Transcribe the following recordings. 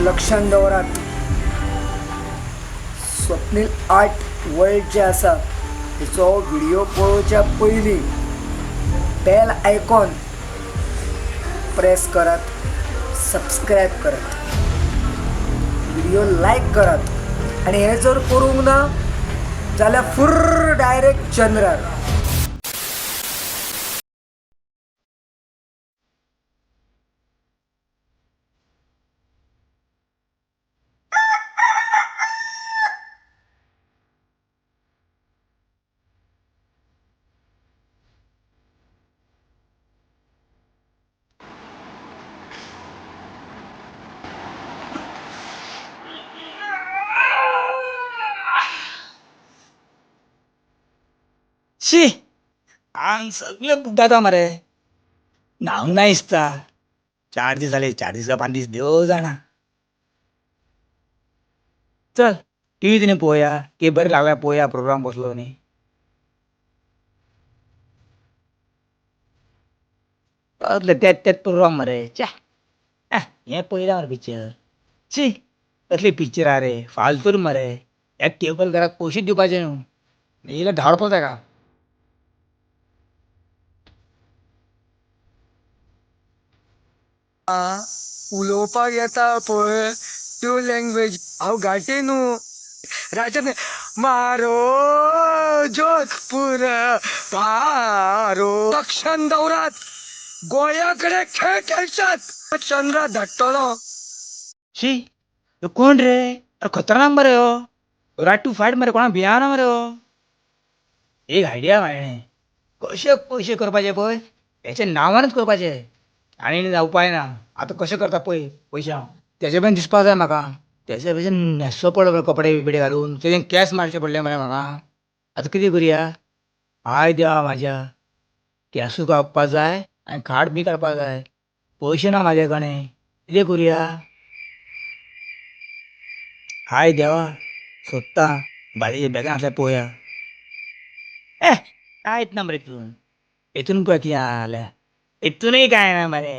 लक्षान दवरात, Swapnil art world जे आसा तेचो व्हिडियो पळोवच्या पयलीं बेल आयकॉन प्रेस करात, सबस्क्रायब करात, व्हिडिओ लायक करात आनी हें जर करूंक ना जाल्यार फुर्र डायरेक्ट चंद्रार. शी, आंग सगळें जाता मरे. न्हावंक ना दिसता. 4 दीस जाले, 4 दीस काय 5 दीस देव जाणा. चल टीव्ही तरी पळोवया, की बरें लागल्या पळोवया प्रोग्राम कसलो न्ही. कसले तेच तेच प्रोग्राम मरे. च्या, हें पळयलां मरे पिक्चर. शी, कसली पिक्चरां रे, फालतूर मरे. ह्या केबल घराक पयशे दिवपाचे न्हू, येयल्यार धाडपा ताका. उलोवपाक येता पळय त्यो लँग्वेज हांव घाटी न्हू राजन. मारो जोधपूर पारो. लक्षान दवरात, गोंया कडेन खेळ खेळशात, चंद्रा धाडटलो. शी, ह्यो कोण रे? अरे खतरनाक मरे हो, रायट टू फायट मरे, कोणाक भियाना मरे हो. एक आयडिया मेळ्ळें, कशे पयशे करपाचे पळय हेच्या नांवानच करपाचे, आनी उपाय ना. आतां कशें करता पळय पयशे हांव तेजे भशेन दिसपा जाय म्हाका, तेजे भशेन न्हेसचो पडलो पळय कपडे बिपडे घालून, तेजे केंस मारचे पडले मरे म्हाका. आतां कितें करुया? हाय देवा म्हाज्या, केंसूय कापपा जाय आनी खाड बी काडपा जाय, पयशे ना म्हाजे कडेन, कितें करुया? हाय देवा, सोदता बारीक बॅगान आसल्यार पळोवया. ए कांयच ना मरे हितून, हितून पळय कितें आहा जाल्यार, हितूनय कांय ना मरे.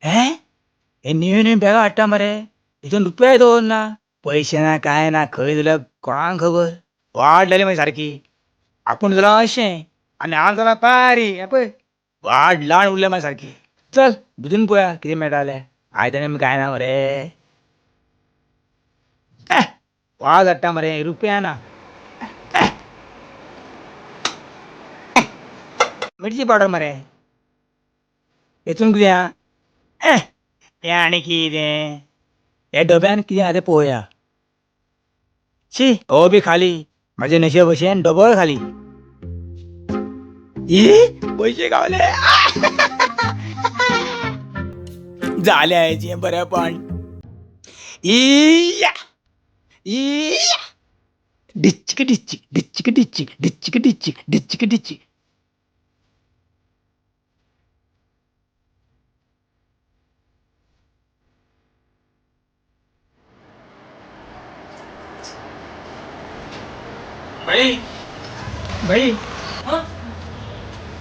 हे हे न्यू न्यू बॅगां हाडटा मरे, हितून रुपयाय दवरना, पयशे ना कांय ना, खंय दिल्या कोणाक खबर. वाड जाली मागीर सारकी, आपूण जालां अशें आनी हांव जालां पारी. हें पळय वाड ल्हान उरल्या मागीर सारकी. चल भितून पळोवया कितें मेळटा जाल्यार. आयदनां बी कांय ना मरे. वाज हाडटा मरे, रुपया ना. मिरची पावडर मरे. हितून कितें आहा? हें आनी कितें? ह्या डब्यान कितें आहा तें पळोवया. शी, हो बी खाली, म्हाजे नशे भशेन डबोय खाली. ई पयशे गावले, जालें हाचें बरेंपण. इया इया, डिच्चिक डिच्चिक डिच्चिक डिच्चिक डिच्चिक डिच्चिक डिच्चिक डिच्चिक. भाई भाई,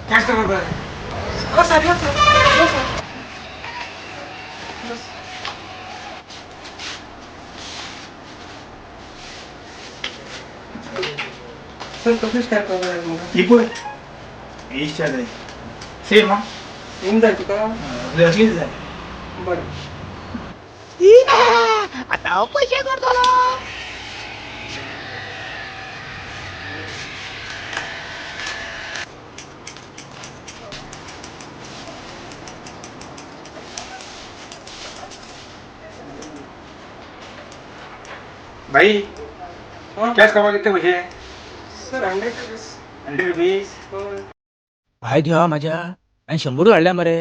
काय करणार बरं? Sir, yes sir, yes sir. Sir, कसली स्टायल करपाक जाय तुमकां? ही पळय, ही स्टायल जाय, सेम. हा, सेम जाय तुका? असलीच जाय. बरें. आतां हांव पयशे करतलो. भाई, कॅश करपाक कितले पयशे? Sir, 100 rupees. 100 rupees? हय. हाय देवा म्हाज्या, आनी 100 हाडल्या मरे.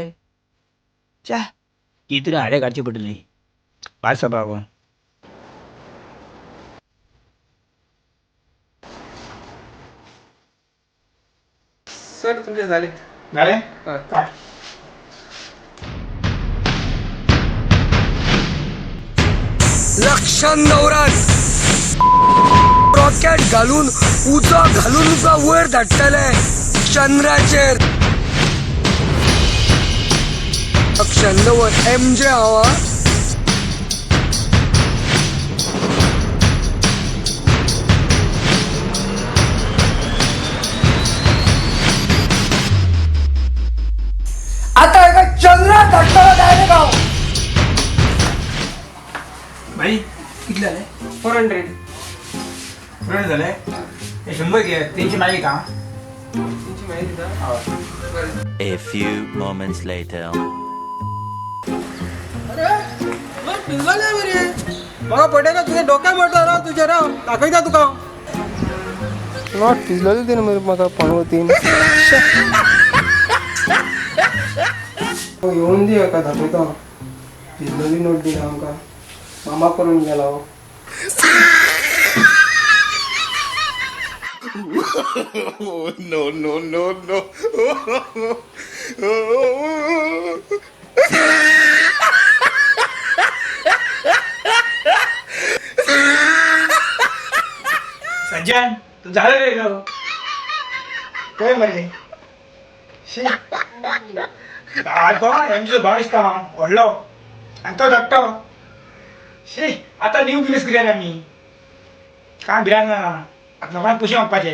च्या, कितें तरी आयडिया काडची पडटली. पांच बाबा. सर, तुमचे झाले. जालें? हय. लक्षान दवरात, रॉकेट घालून उजो घालून तुका वयर धाडटले चंद्राचेर. लक्षान दवर, एम जे हांव. कितले जाले? 400. 400 जाले. हे 100 घे, 300 मागीर दिता. 300 मागीर दिता. हय. बरें. A few moments later. अरे नोट पिंजले मरे, म्हाका पटयना. तुझ्या डोक्या पडटा. राव, तुजें राव, दाखयता तुका. नोट पिजलोली तिणें मरे म्हाका पणवतीन. येवन दी हाका, दाखयता. पिजलोली नोट दिना आमकां, मामा करून गेला हो. No, no, no, no. सज्जन, तू झालं रे गं. काय मरे शी. आगो, एमजो भाव दिसता व्हडलो आनी तो धाकटो. शी, आतां न्यू बिजनेस करूया आमी. काय भिरांत ना. आतां लोकांक पयशे मागपाचे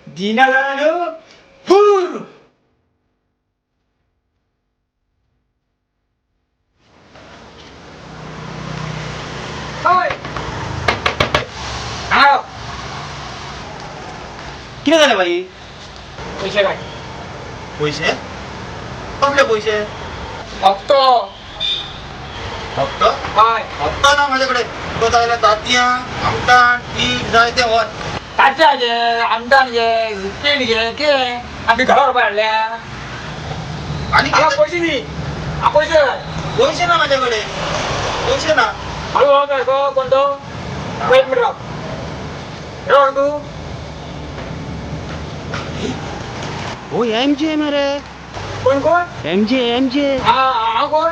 दिना जाल्यार न्हू फूर. हय. हांव कितें जालें भाई? पयशे काड. पयशे? कसले पयशे? हप्तो. हप्तो? हय. हप्तो ना म्हाजे कडेन. तुका जाय जाल्यार तांतयां, आमटाण, पीठ जाय तें व्हर. तांतयां घे, आमटाण घे, पीठ घे. कितें आमी घरा व्हरपा हाडल्या? आनी आतां कितें? पयशे दी. आ, पयशे जाय. पयशे ना म्हाजे कडेन, पयशे ना. हळू हळू काय गो? कोण तो? एक मिनिट राव. हे कोण तू? हो, एम जे मरे. कोण कोण? M J, M J. हा, हांव कोण?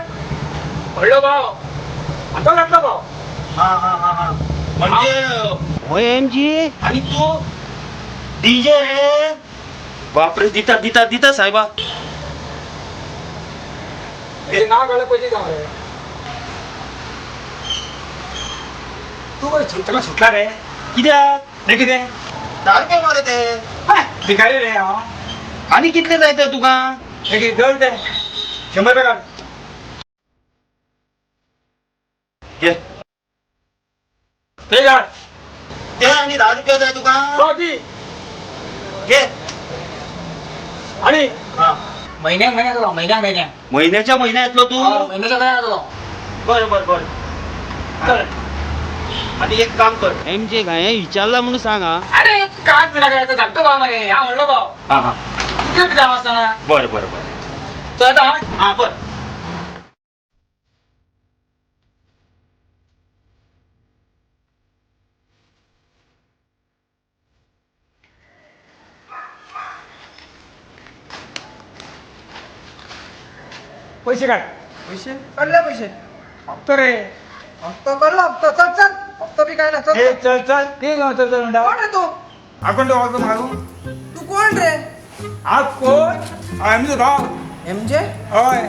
व्हडलो भाव आनी तो धाकटो भाव. हा हा हा हा, म्हणजे हो, एम जे. आनी तूं डीजे रे? बापरे, दिता दिता दिता साहेबा. हेजें नांव काडल्यार पयशे दिता मरे तूं. ताका सुटला रे. कित्याक? हें कितें? 10 रुपया मरे ते. हय, भिकारी रे हांव. आनी कितले जाय तर तुका? हे कितें धर ते 100 रुपया काड. घे. ते काड. ते आनी 10 रुपया जाय तुका? हो दी. घे. आनी हा. म्हयन्याक म्हयन्याक येतलो, म्हयन्याक म्हयन्याक. म्हयन्याच्या म्हयन्या येतलो तूं? हय, म्हयन्याच्या म्हयन्याक येतलो. बरें बरें बरें. चल. आनी एक काम कर. एम जे हांवें विचारला म्हणून सांग हा. अरे, काय तुला काय, तो धाकटो भाव मरे, हा व्हडलो भाव. हा हा. कितले पिता आसतना. बरें बरें बरें. चल आतां. हा, बरें. पयशे काड. पैसे काडले पैसे. हप्तो रे. हप्तो काडला हप्तो. चल चल, हप्तो बी काय ना, चल. ए, चल चल, ते चल चल म्हणटा. कोण रे तू? हांव कोण? तो वळखता म्हाका? तू कोण रे? हांव कोण? हांव एमजो भाव. M J? हय,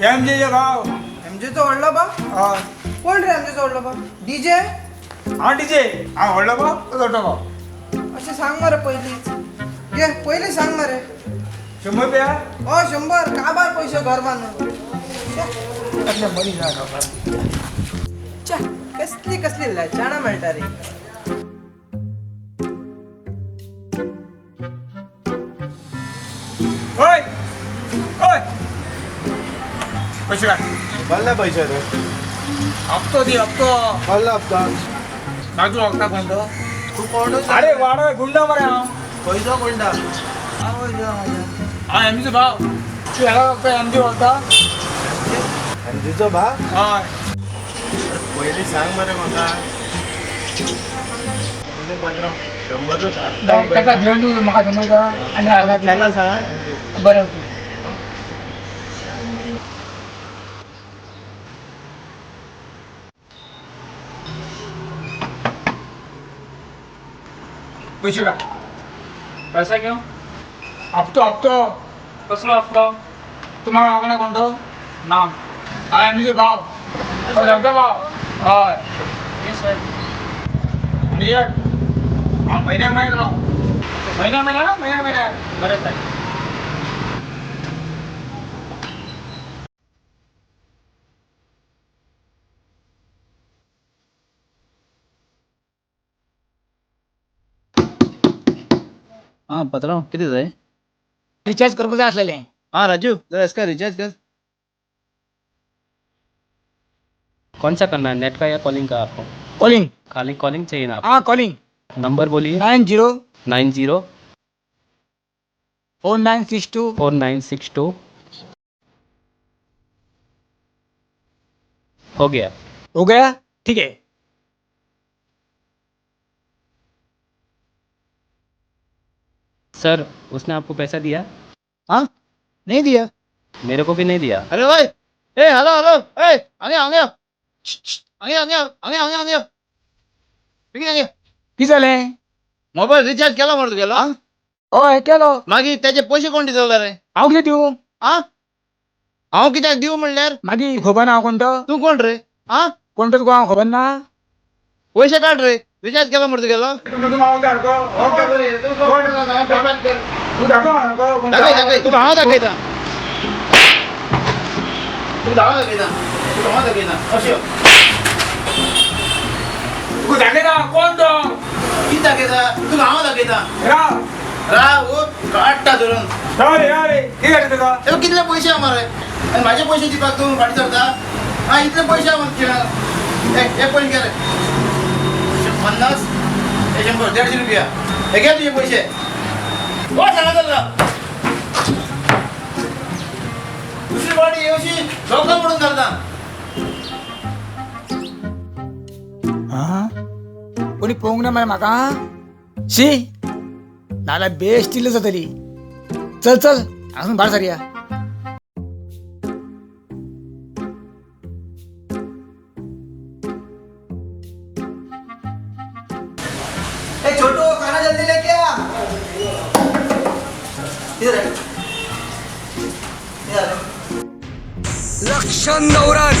एमजेचो भाव. एम जेचो व्हडलो भाव? हय. कोण रे एम जेचो व्हडलो भाव? डीजे? हांव डीजे. हांव व्हडलो भाव, तो धाकटो भाव. अशें सांग मरे पयलींच. घे, पयलीं सांग मरे. 100 रुपया. ओ, 100 काबार पयशे घर बांदून. असले मनीस आहा गांवांत. च्या, कसली कसली लचाणां मेळटा रे. हय हय, पयशे काड. भरले पैसे रे. हप्तो दी, हप्तो. भरला हप्ता. नाजू वळखता कोण तो? तू कोण? अरे वाडो गुंडा मरे हांव. पैसो कोणता? हांव एमजो भाव. तूं हेका वळखता? एमजे वळखता? एमजीचो भाव? हय. पयलीं सांग मरे म्हाका. 100 ताका घेवन तूं म्हाका समजता आनी हांगा. सांग. बरें. पैसे काड. पैसा घेऊ. हप्तो, हप्तो. कसलो हप्तो? तुम्हाला वळखना कोण तो? ना. हांव एमजीचो भाव, तो धाकटो भाव. हय. ये साहेब. आनी एक हांव म्हयन्याक म्हयन्याक येतलो, म्हयन्या म्हयन्या, म्हयन्या म्हयन्याक. बरें साहेब. हाँ पत्राव कितें जाय? रिचार्ज करपाक जाय आसलेलें. हाँ राजू, जरा इसका रिचार्ज कर. कौन सा करना है, नेट का या कॉलिंग का आपको? कॉलिंग. खाली कॉलिंग चाहिए ना? हाँ, कॉलिंग. आप नंबर बोलिए. 90 90 4962 4962 हो गया. हो गया, ठीक है. सर, उसने आपको पैसा दिया? हाँ, नहीं दिया. मेरे को भी नहीं दिया. अरे भाई, ए हॅलो हॅलो, ए हांगा हांगा हांगा हांगा हांगा हांगा हांगा, बेगीन हांगा. कितें जालें? मोबायल रिचार्ज केला मरे तुगेलो? हय, केलो. मागीर तेजे पयशे कोण दितलो रे? हांव कितें दिवं? आ, हांव कित्याक दिवं म्हणल्यार? मागीर खबर ना हांव कोण तो. तूं कोण रे? आ, कोण तो तुका हांव खबर ना? पयशे काड रे, रिचार्ज केला मरे तुगेलो. दाखय दाखय, तुका हांव दाखयता, तुका हांव दाखयता, तुका हांव दाखयता. अशें तुका दाखयता कोण तो. कितें दाखयता? तुका हांव दाखयता. राव. राव, काडटा धरून. राव रे, राव रे, कितें जालें तुका? हे कितले पयशे आहा मरे आनी म्हाजे पयशे दिवपाक तूं फाटीं सरता? आं, इतले पयशे आहा मरे. हे हे पयशे घे रे, 50, हे 100, 150 रुपया. हे घे तुजे पयशे. कोण सांगा चल्ला? दुसरी पाटी येवशी लोकां म्हणून घालता. आं, कोणी पळोवंक ना मरे म्हाका. शी, नाल्यार बेस्ट इल्ली जातली. चल चल, हांगासून भायर सरया. ए छोटू, खाना जल्दी लेके आ. इधर आ. इधर आ. लक्षण दवरात,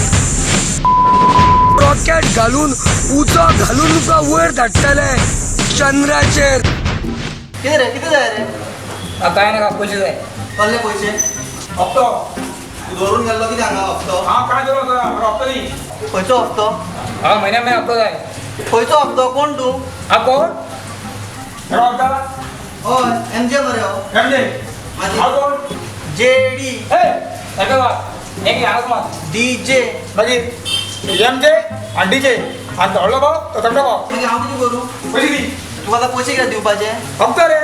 रॉकेट घालून उजो घालून तुका वयर धाडटले चंद्राचेर. कितें रे, कितें जाय रे? काय नाका, पयशे जाय. कसले पयशे? हप्तो. तूं दवरून गेल्लो कितें हांगा हप्तो? हांव काय दवरून वचना, म्हाका हप्तो दी. खंयचो हप्तो? हांव म्हयन्या म्हयन्या हप्तो जाय. खंयचो हप्तो? कोण तूं? हांव कोण? रावता. हय, एम जे मरे हो. M J. हांव कोण? जे डी. ए सारकें वाग, एक हांगाच मार. D J. मागीर एम जे आनी डी जे आनी व्हडलो भाव तो धाकटो भाव. मागीर हांव कितें करूं? पयशे दी. तुका आतां पयशे कित्याक दिवपाचे? हप्तो रे.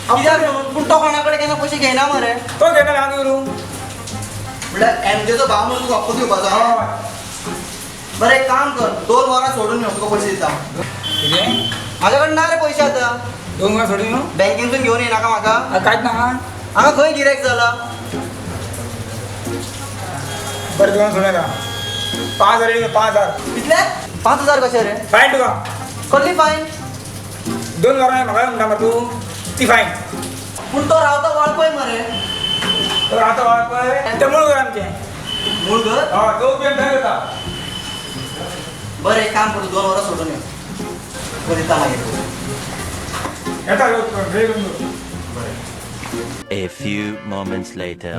कित्याक म्हणून? पूण तो कोणा कडेन केन्ना पयशे घेयना मरे. तो घेयना, हांव कितें करूं? म्हणल्यार एम जेचो भाव म्हणून तुका हप्तो दिवपाचो? हय. बरें, एक काम कर, 2 वरां सोडून यो, तुका पयशे दिता. कितें? म्हाज्या कडेन ना रे पयशे आतां. 2 वरां सोडून यो. बँकेंतून घेवन येनाका म्हाका. कांयच ना. हांगा खंय गिरायक जाला? बरें, 2 वरां सोडून येता. 5,000 येयले, 5,000. कितले? 5,000 कशे रे? फायन तुका. कसली फायन? 2 वरां म्हाका म्हणटा मरे तूं, ती फायन. पूण तो रावता वाळपय मरे. तो रावता वाळपय, तें मूळ घर आमचें. मूळ घर? हय, 2 पी एम थंय जाता. बरें, एक काम कर, 2 वरां सोडून यो, तुका दिता मागीर. येता, वेळ करून दवर. A few moments later.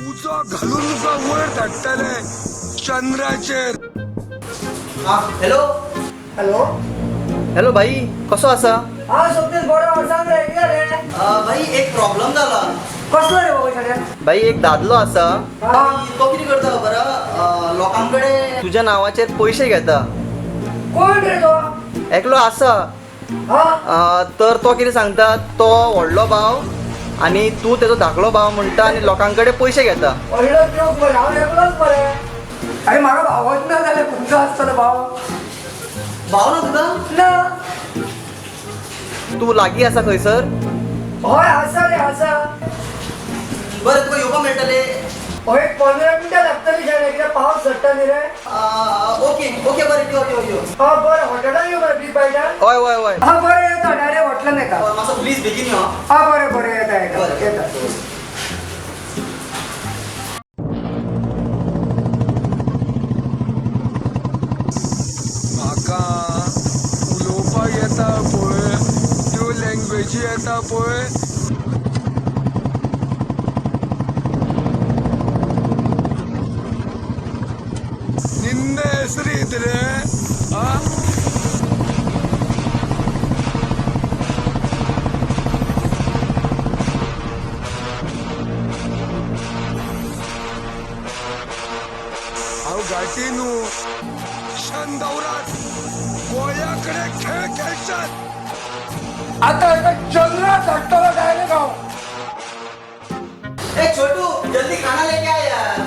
उजो घालून तुका वयर धाडटले चंद्राचेर. आं, हॅलो. हॅलो. हॅलो भाई, कसो आसा? हा स्वप्नील, बरो. सांग रे, कितें जालें? भाई, एक प्रॉब्लम जाला. कसलो रे बाबा शाण्या? भाई, एक दादलो आसा. हा. तो कितें करता खबर आहा? लोकां कडेन तुज्या नांवाचेर पयशे घेता. कोण रे तो? एकलो आसा. हा. तर तो कितें सांगता, तो व्हडलो भाव आनी तूं तेजो धाकलो भाव म्हणटा आनी लोकां कडेन पयशे घेता. व्हडलो जोक मरे, हांव एकलोच मरे. अरे म्हाका भावच ना जाल्यार खंयचो आसतलो भाव? भाव ना तुका? ना. तूं लागीं आसा खंयसर? हय, आसा रे, आसा. बरें, तुका येवपाक मेळटलें? हय, एक 15 मिनटां लागतलीं शाण्या, कित्याक पावस झडटा न्ही रे. ओके ओके, बरें, यो यो यो. हा बरें, हॉटेलान यो मरे, बीग बायटान. हय हय हय. हा बरें, येता, डायरेक्ट हॉटेलान येता. मातसो प्लीज बेगीन यो. हा बरें बरें, येता येता. बरें. येता. म्हाका उलोवपाक येता पळय, त्यो लँग्वेजी येता पळय. हेसरीत रे. हा? हांव घाटी न्हू क्षण दवरात गोंयाकडे खेळ खेळशात. आता एका चंद्रा धाडटलो डायरेक्ट हांव. ए छोटू, जल्दी खाना लेके आ यार.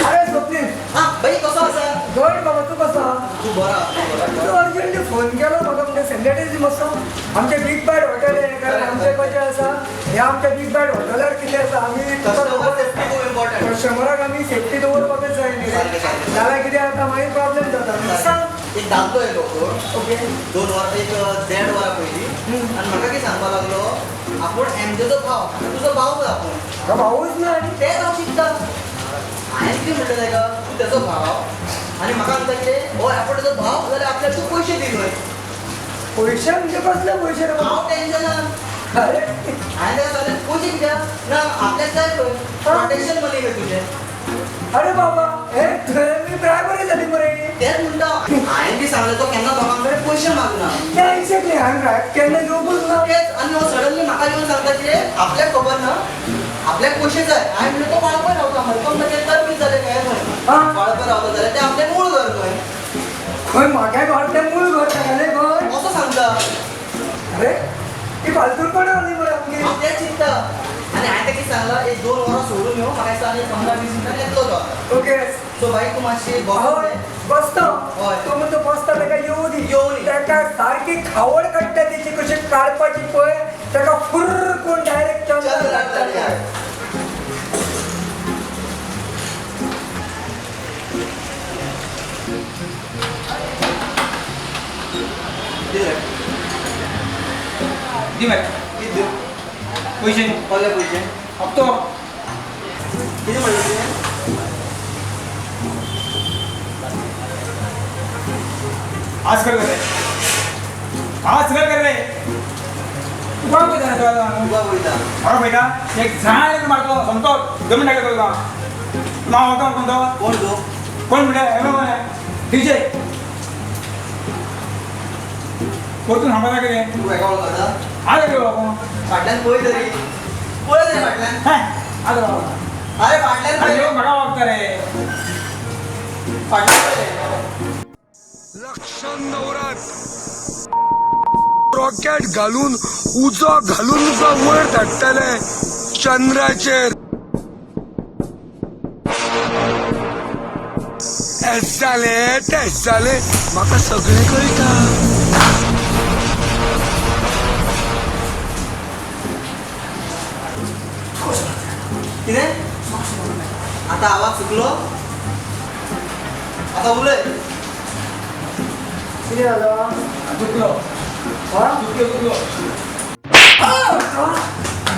अरे स्वप्नील. हा भाई, कसो आसा? गड बाबा, तूं कसो? तू बरा, तू बरा. तूं अर्जंटली फोन केलो म्हाका म्हणजे सेंडेटीज मातसो आमचें बीग बॅड हॉटेल हें, कारण आमचें कशें आसा, हें आमच्या बीग बॅड हॉटेलार कितें आसा, आमी कस्टमर सेफ्टी खूब इम्पॉर्टंट. कस्टमराक आमी सेफ्टी दवरपाकच जाय न्ही. सारकें, सारकें. जाल्यार कितें जाता, मागीर प्रॉब्लेम जाता. सांग. एक दादलो येयलो कोण ओके 2 वरां, एक देड वरां पयलीं आनी म्हाका कितें सांगपाक लागलो, आपूण एमजेचो भाव आनी तुजो भाव पळय आपूण. म्हाका भावूच ना आनी. तेंच हांव चिंत्ता. हांवें कितें म्हणलें ताका, तूं तेजो भाव आनी म्हाका सांगता कितें, हय आपूण तेजो भाव जाल्यार आपल्याक तूं पयशे दी खंय. पयशे म्हणजे कसले पयशे रे बाबा? हांव टेन्शनान. अरे. हांवें ताका सांगलें, पयशे कित्याक ना, आपल्याक जाय खंय प्रोटेक्शन मनी खंय तुजें. अरे बाबा, हे थंय मी ब्रायबरी जाली मरे. तेंच म्हणटा. हांवें बी सांगलें, तो केन्ना लोकां कडेन पयशे मागना. तें एक्झॅक्टली हांवें केन्ना घेवपूच ना. तेच, आनी हो सडनली म्हाका येवन सांगता कितें, आपल्याक खबर ना, आपल्याक पयशे जाय. हांवें म्हणलें, तो वाळपय रावता मरे. तो म्हणटा तर बीन जालें काय खंय वाळपय रावता जाल्यार तें आपलें मूळ घर खंय. खंय म्हाका घर तें मूळ घर तागेलें घर. असो सांगता. अरे, ती फालतूपणां जाली मरे आमची. हांव तेंच चिंत्ता. आनी हांवें ताका कितें सांगलां, एक 2 वरां सोडून यो, म्हाका दिसता आनी 15-20 मिनटां येतलो तो आतां. ओके. सो बाई, तूं मातशी हय बस. बसता. हय. तो म्हणतो बसता, ताका येवं दी. येवं दी. ताका सारकी खावड काडटा तेची, कशी काडपाची पळय, ताका फुर्र कोण डायरेक्ट चल, चल, चल. दी रे. दी मरे. कितें दिवं? पयशे. कसले पयशे? हप्तो. कितें म्हणलें तुवें? आज कर रे, आज कर रे. तू कोणाक पळयता रे? तुका पळयता. म्हाका पळयता? एक झाड मारतलो सोमतो, जमीन टाकलो तुका. तूं हांव वता कोण तो. कोण तूं? कोण म्हणल्यार डीजे. परतून सांगता कितें? तूं हेका वळखता? आज बाबा. फाटल्यान पळय तरी, पळय तरी फाटल्यान. आज बाबा. अरे फाटल्यान अरे पळय. म्हाका वळखता रे. फाटल्यान पळय. लक्षात दवरात, रॉकेट घालून उजो घालून तुका वयर धाडटले चंद्राचेर. एस जालें तें जालें, म्हाका सगळें कळटा. कितें? आतां आवाज चुकलो, आतां उलय. कितें जालो? चुकलो. हा? चुकलो, चुकलो.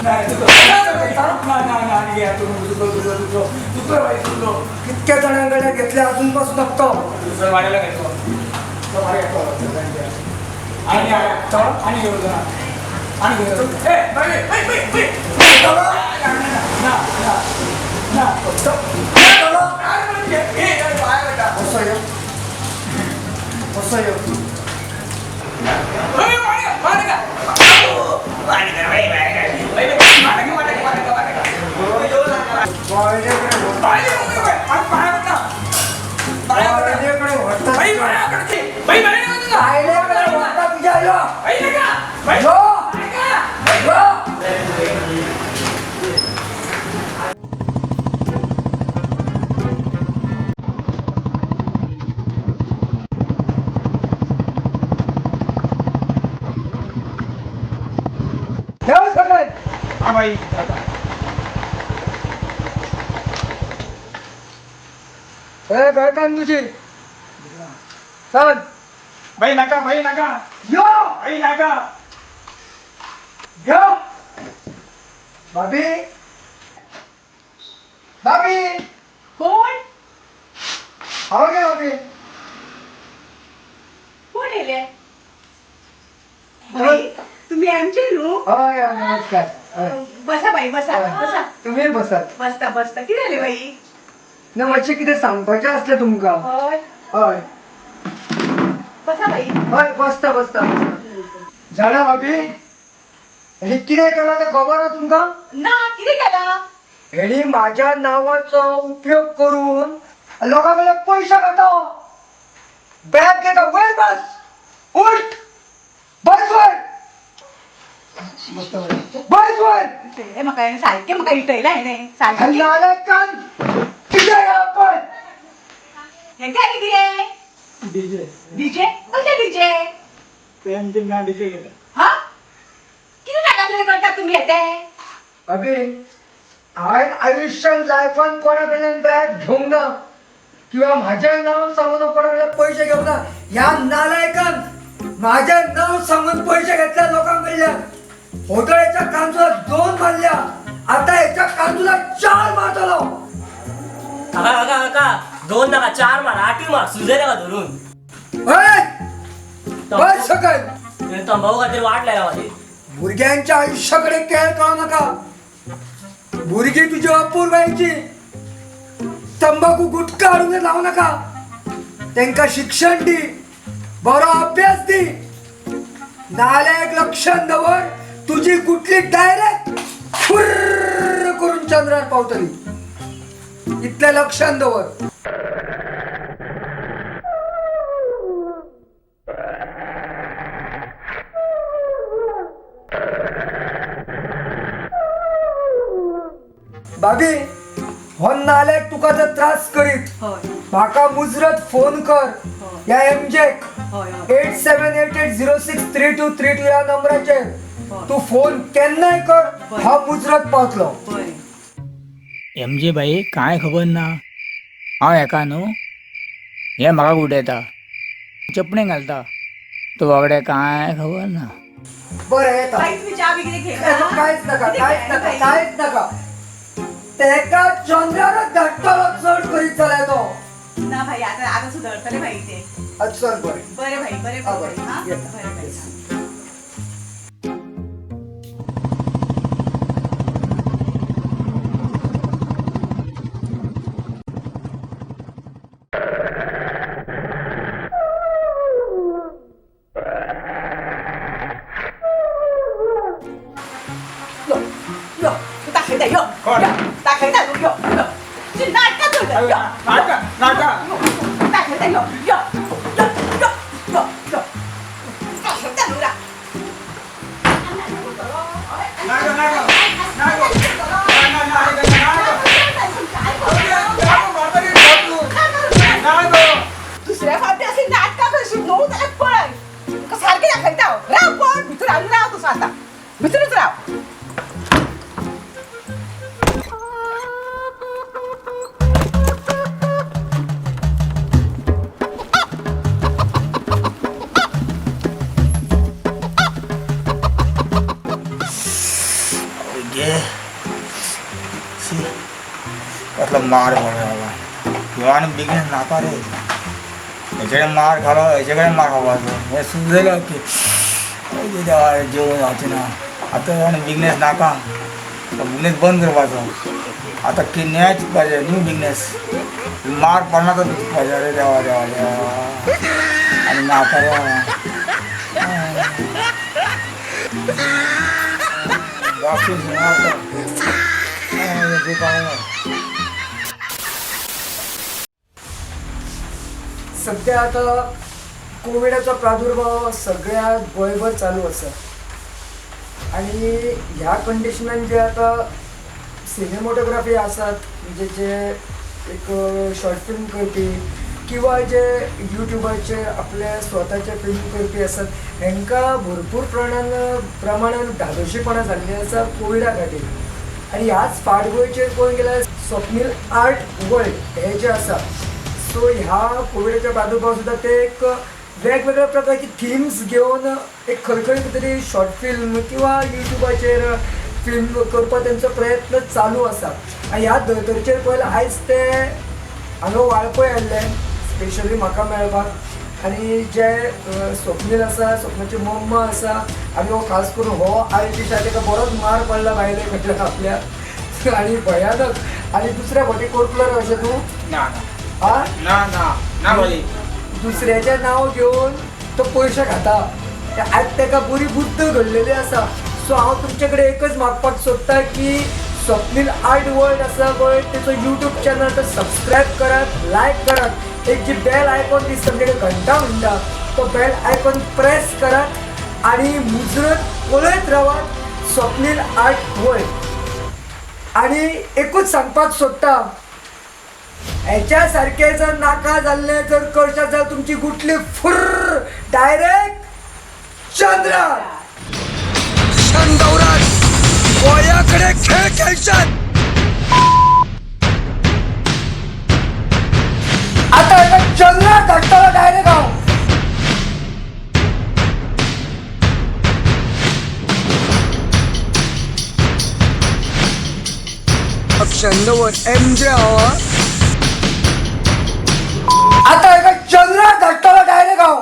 नाही, चुकलो. ना ना ना, चुकलो, चुकलो, चुकलो, चुकलो बाई, चुकलो. कितक्या जाणां कडेन घेतले, अजून पासून हप्तो. दुसरं वाड्याला घेतलो तो भारी घेतलो. आणि आणि घेऊन जा, आणि घेऊन जा. ए बाई बाई बाई बाई. ना ना ना. असो यो, असो यो. बायलेकडे व्हरता, बायलेकडे व्हरता तुज्या. यो यो यो. ठेव सगळे. हा बाई. ए घरकान तुझी, चल. बाई नका, बाई नका. यो. बाई नका. यो भाभी, भाभी. कोण? हांव गे भाभी. कोण येले बाई? तुम्ही आमचे न्हू? हय हय, नमस्कार, हय. बसा बाई, बसा, बसा. तुम्ही बसात. बसता, बसता. कितें जालें बाई? ना मातशें कितें सांगपाचें आसलें तुमकां. हय हय बसा बाई. हय बसता बसता. जाणा भाभी, हेणी कितें केलां तें खबर आसा तुमकां? ना, कितें केलां? हेणी माझ्या नावाचो उपयोग करून लोकां कडल्यान पयशे खाता. बॅग घेता. वयर बस, उठ, बस वयर, बस वयर. ते म्हाका हेणें सारकें म्हाका इटयलां हेणें सारकें. नालायकान कितें आपण हें काय कितें? डीजे. डीजे? कसलें डीजे? डीजे केलं. हा, कितें नाटक करता तुमी हें तें? अभि, हांवें आयुश्यान लायफान कोणा कडल्यान बॅग घेवंक ना किंवा म्हाजें नांव सांगून कोणा कडल्यान पयशे घेवंक ना. ह्या नालायकान म्हाजें नांव सांगून पयशे घेतल्या लोकां कडल्यान. होटळेच्या कांजुला 2 मारल्या, आतां हेच्या कांजुला 4 मारतलो. काका काका काका, 2 नाका 4 मार, 8 मार, सुजय नाका धरून. हय बस सकयल. तंबाखू खातीर वाट लायला माझी. भुरग्यांच्या आयुष्याकडे खेळ करू नका. भुरगीं तुजी अपुरबायेची. तंबाखू गुटखा हाडून लावू नका. तांकां शिक्षण दी, बरो अभ्यास दी. नाल्यार लक्षात दवर, तुजी गुटली डायरेक्ट फुर्र करून चंद्रार पावतली. इतलें लक्षात दवर. भाभी, हो नाल्याक तुका जर त्रास करीत म्हाका मुजरत फोन कर. ह्या एमजेक 8788063232 ह्या नंबराचेर तूं फोन केन्नाय कर, हांव मुजरत पावतलो. एमजे बाई कांय खबर ना. हांव हेका न्हू, हें म्हाका उडयता, चपणे घालता, तो बाबड्या कांय खबर ना. बरें येता. बाई तुमी च्या बी कितें घेता? कांयच नाका, कांयच नाका, कांयच नाका. तेका चंद्रारच धाडटलो चड करीत जाल्यार तो. ना भाई, आतां आतां सुदरतले भाई ते. चल बरें बरें भाई, बरें बरें. हां बरें भाई. यो दाखयता यो, दाखयता यो यो, ती नाटकां करता यो, नाटकां नाटकां दाखयता यो यो यो यो यो यो, दाखयता न्हू रा. दुसऱ्या फावटी अशी नाटकां करशीत न्हू जाल्यार पळय तुका सारकें दाखयता हांव. राव पण भितर हांगा राव तूं, आतां भितरूच राव. कसलो मार पडलो बाबा. ह्यो आनी बिगनेस नाका रे. हेचे कडेन मार खालो, हेचे कडेन मार खावपाचो. हें सुजयलो की देवा, जेवण जावचें ना आतां. आनी बिगनेस नाका, बिगनेस बंद करपाचो आतां. की नया चिंतपाचें, न्यू बिगनेस. मार पडना तो चिंतपाचें. अरे देवा देवा देवा, आनी नाका रे बाबा. सध्या आता कोविडाचो प्रादुर्भाव सगळ्या गोंयभर चालू आसा आनी ह्या कंडिशनान जे आतां सिनेमोटोग्राफी आसात, म्हणजे जे एक शॉर्ट फिल्म करपी किंवा जे युट्यूबाचेर आपले स्वताचे फिल्म करपी आसात, हेंकां भरपूर प्रमाणान धादोशीपणां जाल्लीं आसा कोविडा खातीर. आनी ह्याच फाटभुंयेचेर पळोवंक गेल्यार स्वप्नील आर्ट वर्ल्ड हें जें आसा, सो ह्या कोविडाच्या प्रादुर्भाव सुद्दां ते एक वेगवेगळ्या प्रकारची थिम्स घेवन एक खंय खंय तरी शॉर्ट फिल्म किंवा युट्यूबाचेर फिल्म करपाक तेंचो प्रयत्न चालू आसा. आनी ह्या धर्तरेचेर पळयल्यार आयज ते हांगा वाळपय आयिल्ले स्पेशली म्हाका मेळपाक. आनी जे स्वप्नील आसा, स्वप्नाची मम्मा आसा, आनी हो खास करून हो आर्टिस्ट आसा, तेका बरोच मार पडला बायले कडल्यान आपल्या आनी भयानक. आनी दुसऱ्या फावटी करतलो रे अशें तूं? ना. आ? ना ना ना भाई. दुसऱ्याचें नांव घेवन तो पयशे खाता. आज ताका बरी बुद्द घडलेली आसा. सो हांव तुमचे कडेन एकच मागपाक सोदता की स्वप्नील आर्ट वर्ल्ड आसा पळय, तेचो यूट्यूब चॅनल तो सबस्क्रायब करात, लायक करात, एक जी बेल आयकॉन दिसता म्हणजे घंटा म्हणटा तो बेल आयकॉन प्रेस करात आनी मुजरत पळयत रावात स्वप्नील आर्ट वर्ल्ड. आनी एकूच सांगपाक सोदता, हेच्या सारखे जर नाका जाल्ले जर करशात जाल्यार तुमची गुटली फुर्र डायरेक्ट चंद्रार. दौरान गोंयाकडे खेळ खेळशात. आता एका चंद्रार धाडटलो डायरेक्ट हांव. अक्षंदवर एम जे आहा. आता एका चंद्रार धाडटलो डायरेक्ट हांव.